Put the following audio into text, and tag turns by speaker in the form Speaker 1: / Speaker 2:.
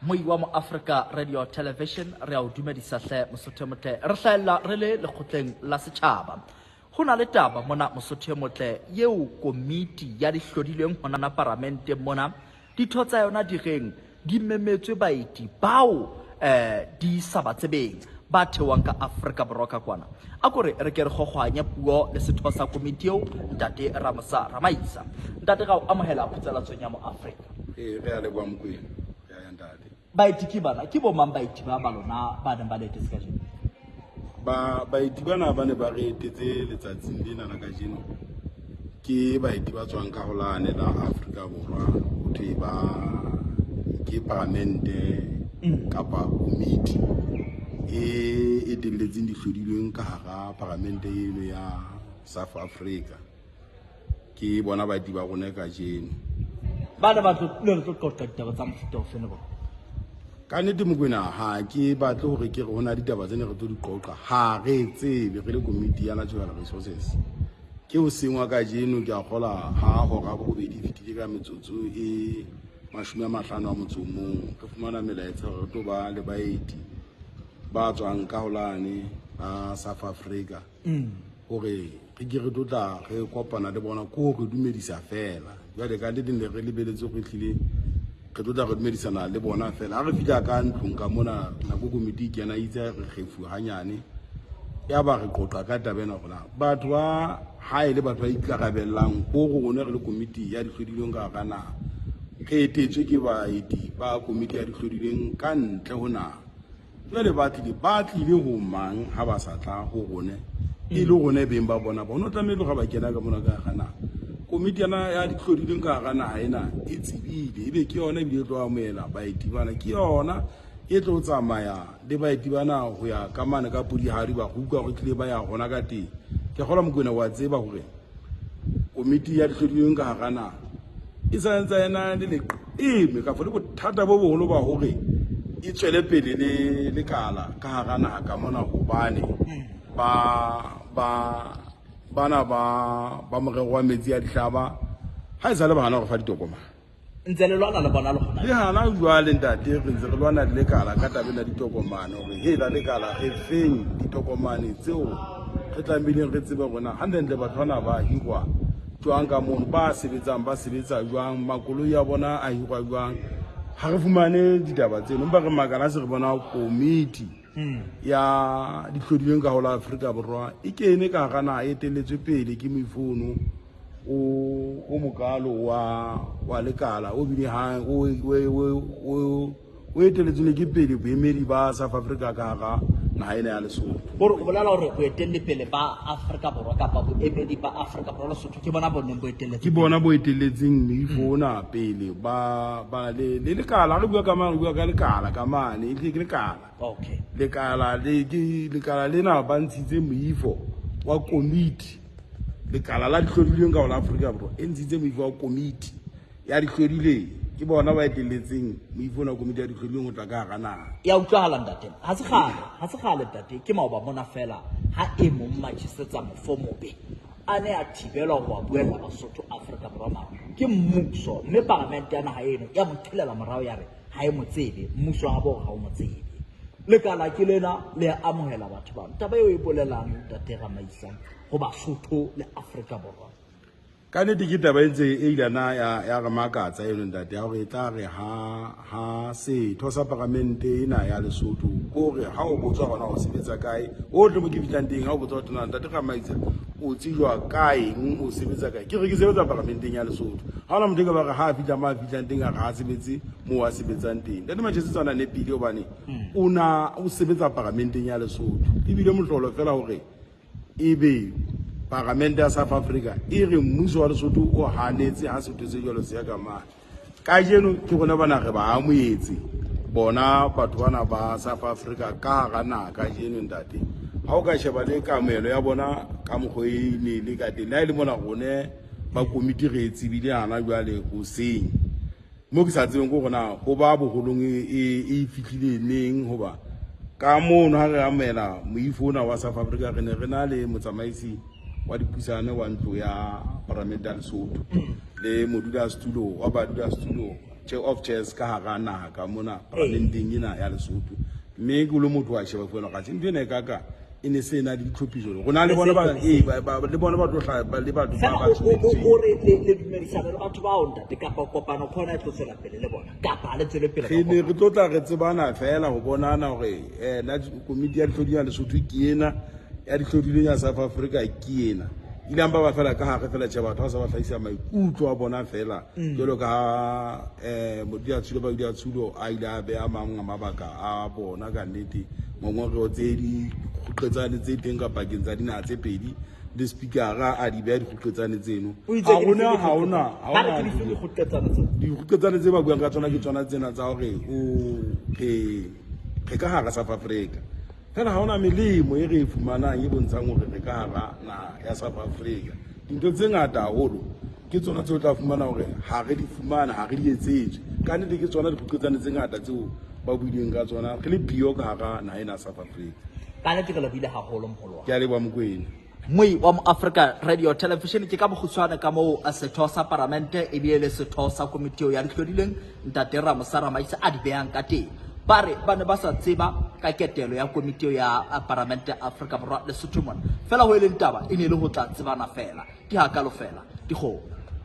Speaker 1: Moi wa mo Africa Radio Television re a o dumedisa hle Mosotho e motle. Re hlahella re le lekgotleng la setjhaba. Ho na le taba mona Mosotho e motle yeo komiti ya dihlodilweng hona paramenteng mona ditho tsa yona di reng di memetswe baeti bao eh di sa ba tsebeng ba theoang ka Afrika Borwa ka kwana. A ko re re ke re kgokgohanye puo le setho sa komiti eo Ntate Ramosa Ramaisa. Ntate ra o amohela phutsalatsong ya mo Afrika.
Speaker 2: Ee, re a leboha Mokwena. Re a ya ntate.
Speaker 1: Baeti ke bana, ke bo mang baeti ba ba lona ba neng ba le etetse kajeno?
Speaker 2: Ba baeti bana ba ne ba re etetse letsatsing lena la kajeno ke baeti ba tswang ka ho lane la Afrika Borwa ho thwe ba ke paramente kapa komiti e etelletseng dihlodilweng ka hara paramente eno ya South Africa. Ke bona baeti ba rona kajeno.
Speaker 1: Ba ne ba tlo ne re tlo qoqa ditaba tsa mofuta ofe le bona?
Speaker 2: Ka nnete Mokwena ha ke batle hore ke re ho na ditaba tse ne re tlo di qoqa ha re tsebe re le komiti ya Natural Resources. Ke hoseng wa kajeno ke a kgola ha hora borobedi e fetile ka metsotso e 50 a motso o mong re fumana melaetsa hore re tlo ba le baeti ba tswang ka holane ba South Africa hore re ke re tlo tla re kopana le bona ko re dumedisa fela. Jwale ka le leng ne re lebeletse hore ehlile re tlo tla re dumedisana le bona fela. Ha re fihla ka ntlong ka mona nako komiti e kena itse re kgefu hanyane ya ba re qoqa ka taba ena hore na batho ba ha e le batho ba ikarabellang ko rona re le komiti ya dihlodilweng ka hara naha re etetswe ke baeti ba komiti ya dihlodilweng ka ntle ho naha. Jwale ba tlile ba tlile ho mang ha ba sa tla ho rone e le rone beng ba bona bona o tlamehile ga ba kena ka mona ka hara naha komiti yana ya dihlodilweng ka hara naha ena e tsebile ebe ke yona ebile e tlo amohela baeti bana ke yona e tlo tsamaya le baeti bana ho ya ka mane ka Pudihari ba go utlwa gore tlile ba ya gona ka teng. Ke kgolwa Mokwena wa tseba gore komiti ya dihlodilweng ka hara naha e sa ntse ena le leqeme kafo le bothata bo boholo ba hore e tswele pele le lekala ka hara naha ka mona hobane ba ba bana ba ba morero wa metsi a dihlaba ha e sa le ba hana go fa ditokomane.
Speaker 1: Ntse le lwana le bona le gona
Speaker 2: le hana jwale ntate re ntse re lwana le lekala ka tabeng ya ditokomane hore he la lekala re feng ditokomane tseo re tlamehileng re tsebe rona hantlentle batho bana ba hirwa jwang ka mono ba sebetsang ba sebetsa jwang makoloi a bona a hirwa jwang ha re fumane ditaba tseno empa re makala se re bona komiti ya dihlodilweng ka ho la Afrika Borwa e kene ka hara naha e etelletswe pele ke moifono o o mokalo wa wa lekala o bile ha o o o eteletsweng ke pele boemedi ba South Africa ka hara naha ena ya Lesotho.
Speaker 1: Gore o bolela hore boetelli pele ba Afrika Borwa kapa boemedi ba Afrika Borwa Lesotho ke bona bo neng bo etelletse
Speaker 2: ke bona bo etelletseng moifo ona pele ba ba le le lekala re bua ka mane re bua ka lekala ka mane e ke lekala.
Speaker 1: Okay.
Speaker 2: Lekala le ke lekala lena ba ntshitse moifo wa komiti lekala la dihlodilweng ka hola Afrika Borwa e ntshitse moifo wa komiti ya dihlodileng ke bona ba etelletseng moifo ona komiti ya dihlodilweng ho tla ka hara naha.
Speaker 1: Ya utlwahala ntate ha se kgale ha se kgale ntate ke maoba mona fela ha e mong matjhisetsa mofo mobe a ne a thibelwa ho a buella Basotho Afrika Borwa mara ke mmuso mme paramente ya naha eno ya mo qhelela morao ya re ha e mo tsebe mmuso wa bo ha o mo tsebe. Lekala ke lena le amohela batho ba taba eo e bolelang ntate Ramaisa ho Basotho le Afrika Borwa.
Speaker 2: Ka nnete ke taba e ntse e ilana ya ya re makatsa eno ntate ya hore e tla re ha ha setho sa paramente ena ya Lesotho ko re ha o botswa hona o sebetsa kae o tle mo ke fihlang teng ha o botswa hore ntate Ramaisa o tsejwa ka eng o sebetsa kae ke re ke sebetsa paramenteng ya Lesotho ha ona motho e ka ba re ha a fihla mo a fihlang teng a re ha a sebetse moo a sebetsang teng ntate Machese tswana nepile hobane o na o sebetsa paramenteng ya Lesotho ebile mohlolo fela hore ebe paramente ya South Africa e re mmuso wa Lesotho o hanetse ha setho se jwalo se ya ka mane kajeno ke rona bana re ba amohetse bona batho bana ba South Africa ka hara naha kajeno ntate ha o ka sheba le kamohelo ya bona ka mokgwa e ne le ka teng le ha e le mona rone ba komiti re e tsebile hana jwale hoseng mo ke sa tsebeng ko gona go ba boholong e fitlhile neng hoba ka mono ha re amohela moifo ona wa South Africa re ne re na le motsamaisi wa dipusane wa ntlo ya paramente ya Lesotho le modulasetulo wa badulasetulo Chair of Chairs ka hara naha ka mona parlamenteng ena ya Lesotho. Mme ke le motho wa sheba fela ga ntho ena e kaka e ne se na le ditlhophiso. Rona le bona ba ee le bona ba tlo hlaha le batho ba ba
Speaker 1: o re le dumedisana le batho bao ntate kapa kopano khona e tlo tswela pele le bona kapa le tswele pele
Speaker 2: re ne re tlo tla re tsebana fela go bonana gore na komiti ya ditlhodi ya Lesotho ke ena ya ditlhodileng ya South Africa ke ena ilang ba ba fela ka gare fela tšhe batho ba sa ba tlhagisa maikutlo a bona fela jalo ka um modiatshulo ba diatshulo a ile a beya mangwe a mabaka a bona ka nnete ngongorego tse di kgoqetsane tse teng ka pakeng tsa dinaga tse pedi le speakera a di beya dikgoqetsane tseno ga gona ga ona dikgoqetsane tse ba buang ka tsona ke tsona tsena tsa gore o re ka gara South Africa fela ga ona melemo e re e fumanang e bontshang gore re ka gara naha ya South Africa. Dintho tse ngata haholo ke tsona tse o tla fumana gore ga re di fumana ga re di etsetswe ka nnete ke tsona dikgoqetsane tse ngata tseo ba buileng ka tsona re le bio ka gara naha ena ya South Africa.
Speaker 1: Ka nnete re lebohile haholo moholo wa
Speaker 2: ke a leboha Mokwena.
Speaker 1: Moi wa Moafrika Radio Television ke ka bokgutshwane ka moo setho sa paramente ebile le setho sa komiti eo ya dihlodileng ntate Ramosa Ramaisa a di behang ka teng. Ba re ba ne ba sa tseba ka ketelo ya komiti eo ya paramente Afrika Borwa Lesotho mona. Fela ho e leng taba e ne e le ho tla tsebana fela. Di hakalo fela dikgomo.